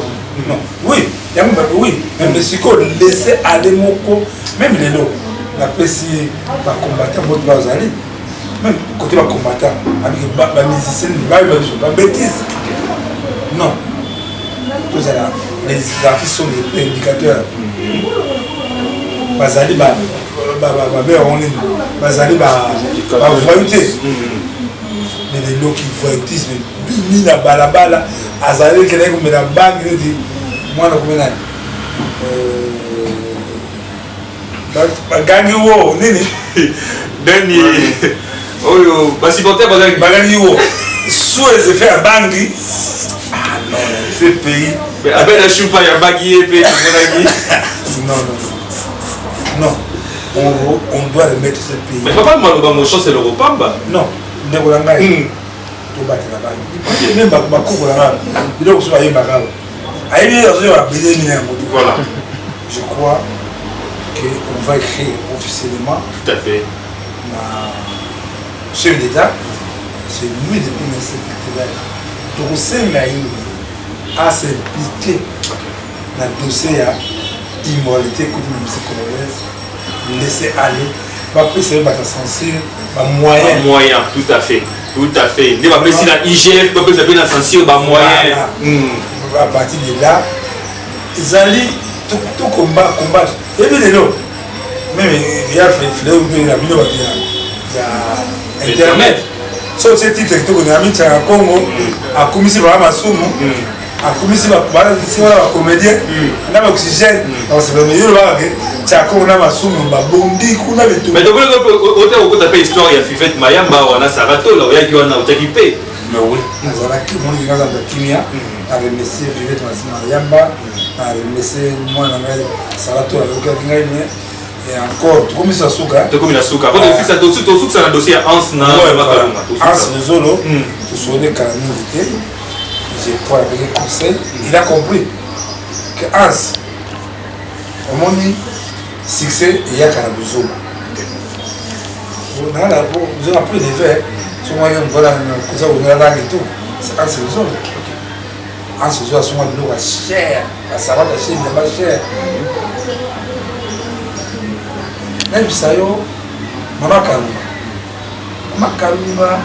Oui, yango, oui, même sikoyo laisser aller moko. Même lelo napesi bacombattant moto bazali, même côté bacombattant abiki, bamusicien bayeba biso babêtise. Non, tozala, les artistes sont des indicateurs. Bazali babeyango nini, bazali bavoyu te. Mais lelo kivoyoutisme bimi na balabala, azali kelaki komela bangi neti mwana komela, bagangi wo nini. Nani oyo basupporter bazali. Bagangi wo sous les effets ya bangi. Ah non, ce pays. Abela shupa ya bangi, ye mpe tomonaki. Non, non, non, on doit remettre ce pays. Mais papa, maloba mochance eloko pamba. Non, ndeko na ngai, tobatela bana même bakoko na ngai, biloko so bayembaka awa, ayebi azoyeba bilemi na yango. Voilà. Je crois que on va écrire officiellement. Tout à fait. Na chef d'État, c'est lui depuis ministre culturel, tokosenga ye as'impliquer na dossier ya immoralité kutu na musique congolaise. Laisser aller, bapesa ye bato censure bamoyen. Moyen, tout à fait, tout à fait. Nde bapesi na IGF, bapesa mpe na censure bamoyen. À partir de là, ezali tokomba combattre. Ebi lelo même ya fle mpe na bino bato ya internet, so otie titre kitoko na mitiaka Congo, akumisi baa masumu, akumisi basi wana bacomédien na baoxygène, bakosepela. Yo lobaka ke tia Congo na masumu babondi kuna. Mais ote okota mpe histoire ya Fivete Mayamba wana, Saratola oyaki wana, otiaki mpe. Mais oui, nazalaki moniki, nazala kimia. Na remercier Fivete Mayamba, na remercier mwana na ngai Saratola, ayokaki ngai. Mais et encore, tokomi na suka. Tokomi na suka, po tosukisa na dossier ya Anse na Makalunga. Anse Luzolo, tosone kala mingi te. Je crois avec conseil, il a compris que Anse omoni succès eyaka na bozoba. Nanga po élevé soki mvula koza komela langi to c'est Anse Luzolo. Anse Luzolo asonga biloko ya cher, basabata cher, bilamba cher. Nayebisa yo, mama Kalunga, mama Kalunga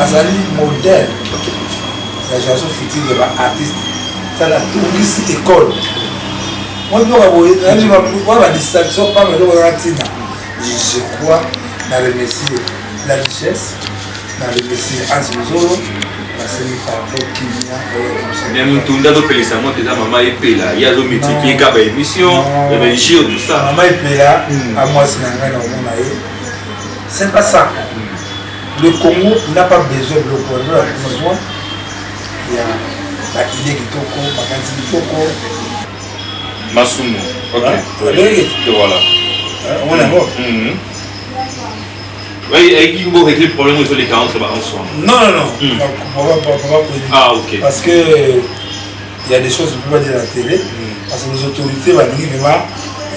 azali modèle ya génération future ya baartiste. Tala, tongisi école mwa biloko ya boye wana, badistraction pamba, eloko ezaka ntina. Je crois na remercier la richesse, na remercier Anse Luzolo. Nasengi pardon, kimia. Mais mutunda azopelisa moto eza mama Epela, ye azomultiplier kaka ba émission ya ba injure, tout ça. Mama Epela amwasi na ngai na komona ye, c'est pas ça. Le Congo n'a pas besoin biloko wana, a besoin ya ba idée kitoko, makanisi kitoko. Masumu, ok. Voilà. Omona yango. Oui, et qui vous régler le problème sur les 40 ensemble. Non, non, non. Papa, papa, Ah, ok. Parce que il y a des choses qu'on ne peut pas dire à la télé. Parce que les autorités, bah, vraiment,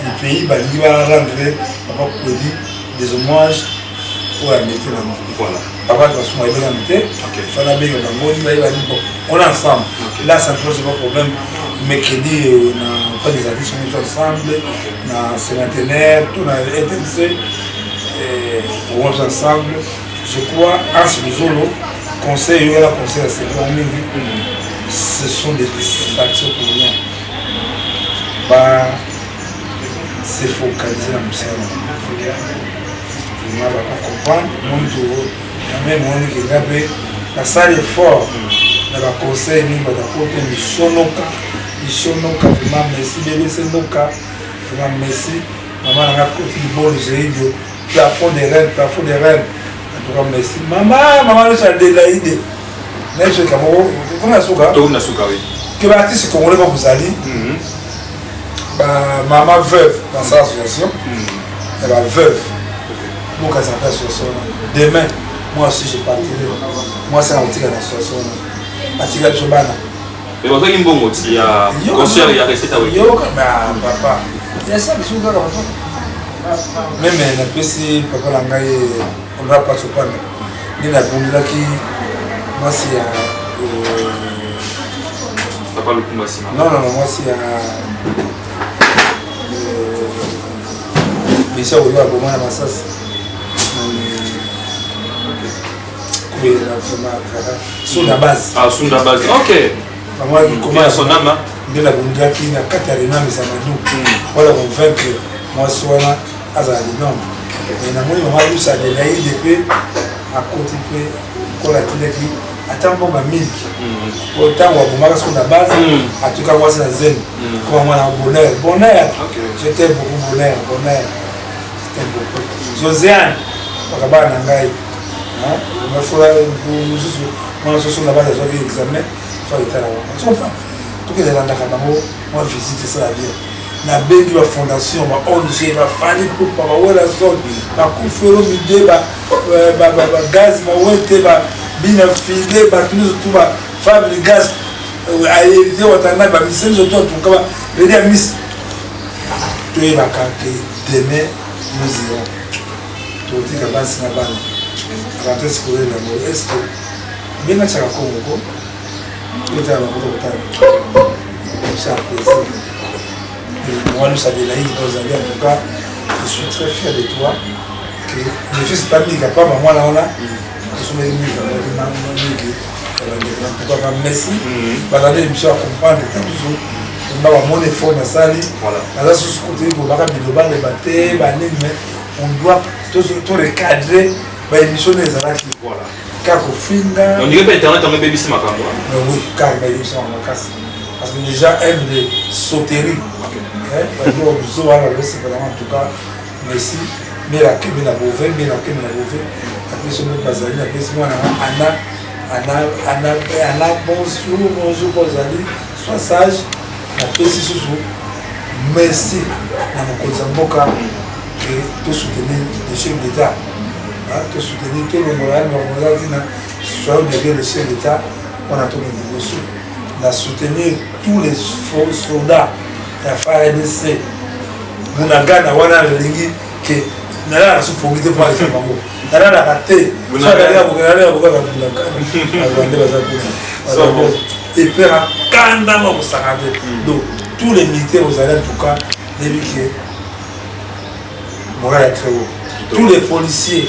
le pays, bah, va rendre papa Kwedi des hommages pour la mettre là. Voilà. Papa, parce qu'on va bien mettre. Fana bien, bon, on est ensemble. Là, ça ne pose pas de problème. Mercredi, on a pas des artistes, on est ensemble. Na cinquantenaire, tout na ETNC. On est ensemble. Je crois, Hans Luzolo, conseil, il y a conseil à ce mingi. Ce sont des distractions pour rien. Bah, se focaliser na mosala. Vraiment, va pas comprendre. Monde, quand même, on est qui est nasali effort na baconseil mingi batakote misonoka misonoka. Vraiment merci BBC Noka, vraiment merci. Mama nanga koti libolo zeidio, plafond de reine, plafond de reine. En tout cas merci mama, mama nyonso Adelaide. Nayesoka moko tokona suka. Tokona suka, oui. Ke baartiste congolais ba bozali, bamama veuve, basala association ya baveuve, bokasa mpe association wana. Demain moi aussi je partirai, mwasi na kotika na association wana, batika biso bana. Mais bazwaki mbongo ti ya concert ya recette awe? Yoka papa, yasa biso kaka papa. Même napesi papa na ngai honorable Pasopanda nde nabundelaki mwasi ya papa Lukumba nsima. Non, non, non, mwasi ya misia oyo aboma na masasi Sunda Base. Ah, Sunda Base, ok. Bamwaki koma son âme. Nde nabundelaki na kati ya rename Zamadou wala convaincre mwasi wana azala linome. Mais namoni mama Lusa Adelaide mpe akoti mpe kola, atindaki ata mbongo ya milki po ntango abomaka Sunda Base, atuka mwasi na zemi koma mwana Bonheur. Bonheur, je t'aime beaucoup Bonheur, Bonheur, je t'aime beaucoup. Josiane bakabana na ngai mafola mosusu, mwana soso na base azwaki examen, fa etala bango. Tu comprends? Toki elandaka bango mwa visite, esala bien. Nabengi bafondation, ba ONG, bafali pupa, bawelason, bakufelo mide, bagaz mawete, babina file, bato nyonso tu, bafamily gas Héritier Watana, bamise nyonso tu, atuka baredi ya miss. Toyebaka ke demain nous irons, tokotika basi na bana rentrée scolaire yango. Est ce que benga tiaka Kongo ko totala bango, tokotala ça plaisir. Moi, nous Adélaïde ozali, en tout cas je suis très fier de toi, que le fils tamika pa mwana wana tosomeli mingi mingi ya bandeko. En tout cas merci. Bazali émission ya comprendre ta mosusu mba bamoni effort nasali. Naza susu kote kobaka bilobaloba te, banini, mais on doit to recadrer baémission nde ezalaki kaka kofinga. On dirait mpe internet yango ebebisi makambo. Oui, carrément, ebebisi makambo makasi, parce que les gens aiment les sauteries, babiloko mosusu wana bazosepelanga. En tout cas merci. Mela kemi na bove, mela kemi na bove. Napesi moto bazali, napesi mwana Ana, Ana, Ana, Ana, bonjour, bonjour, bozali, sois sage. Napesi susu merci na mokonzi ya mboka ke tosoutenir le chef d'état, tosoutenir, tolongola yani makambo eza ntina. Soyons derrière le chef d'état wana, tokende liboso na soutenir tous les soldats ya FARDC. Munagana wana alingi ke nalalaka so pongi te mpo aleka bango, nalalaka te nalalaka Munagana. Barwandais baza kuna epera kanda ngo kosaka te. Donc tous les militaires ozali, en tout cas nayebi ke moral est très haut. Tous les policiers,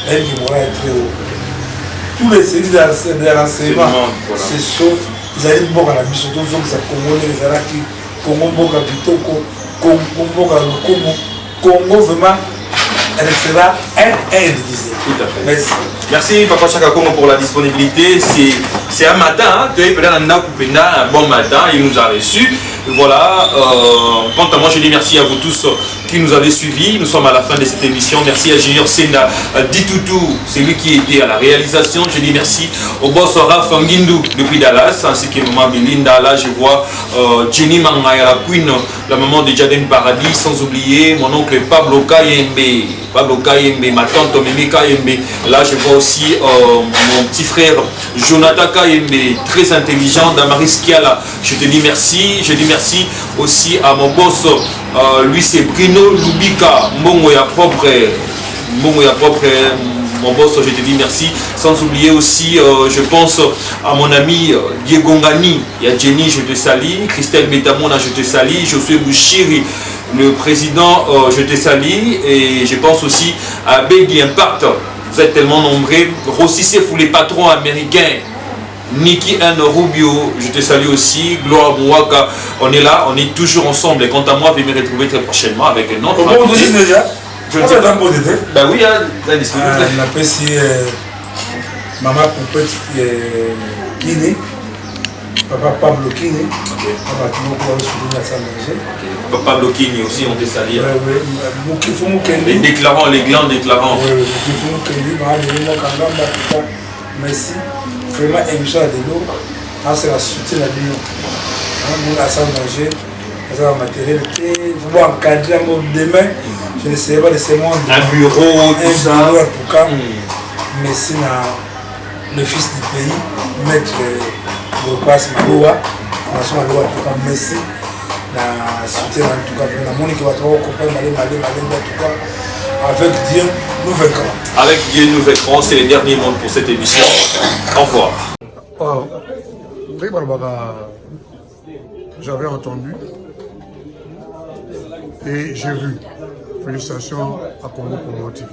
nayebi ke moral est très haut. Tous les services de renseignement, ce sont ezali mboka na biso. Tozongisa Kongo ndenge ezalaki. Kongo mboka kitoko, Kongo mboka lokumu, Congo vraiment restera un indivisible. Tout à fait. Merci. Merci Papa Chaka Congo pour la disponibilité. C'est C'est un matin, hein, un bon matin, il nous a reçus. Voilà, quant à moi, je dis merci à vous tous qui nous avez suivis. Nous sommes à la fin de cette émission. Merci à Junior Senda Ditoutou, c'est lui qui était à la réalisation. Je dis merci au boss Raph Ngindou depuis Dallas, ainsi que maman Belinda. Là, je vois Jenny Mangaya, la queen, la maman de Jaden Paradis, sans oublier mon oncle Pablo Kayembe. Pablo Kayembe, ma tante Mimi Kayembe. Là, je vois aussi mon petit frère Jonathan Kayembe, très intelligent, Damaris Kiala. Je te dis merci. Je dis merci aussi à mon boss, lui c'est Bruno Lubika, Mbongo ya propre, Mbongo ya propre, mon boss, je te dis merci. Sans oublier aussi, je pense à mon ami Diego Ngani, il y a Jenny, je te salue, Christelle Betamona, je te salue, Josué Bouchiri, le président, je te salue, et je pense aussi à Baby Impact. Vous êtes tellement nombreux. Rossi Sefou, les patrons américains. Niki N. Rubio, je te salue aussi. Gloire Mouaka, on est là, on est toujours ensemble. Et quant à moi, je vais me retrouver très prochainement avec un autre. Bon, déjà. Je ne sais pas. Ben oui, hein, la disponible. Napesi mama Poupette Kini, papa Pablo Kini, bato moko bazosoutenir asa danger. Pablo Kini aussi, on te salue. Mokifu Mokendi. Les déclarants, les glands déclarants. Mokifu Mokendi, makambo mama, merci vraiment. Émission ya lelo asala soutien na bino. Mona asa danger, aza na matériel te, faut encadrer yango. Demain je ne serai pas de ce monde. Un bureau, tout ça. Un bureau en tout cas. Merci na le fils du pays, maître Bopas Maloa, François Maloa. En tout cas merci na soutien. En tout cas namoni ke bato bakocomprendre male male malembe. En tout cas, avec Dieu nous vaincrons. Avec Dieu nous vaincrons, c'est les derniers mots pour cette émission. Au revoir. Oh, ndenge balobaka, j'avais entendu et j'ai vu. Félicitations à Congo Promo TV.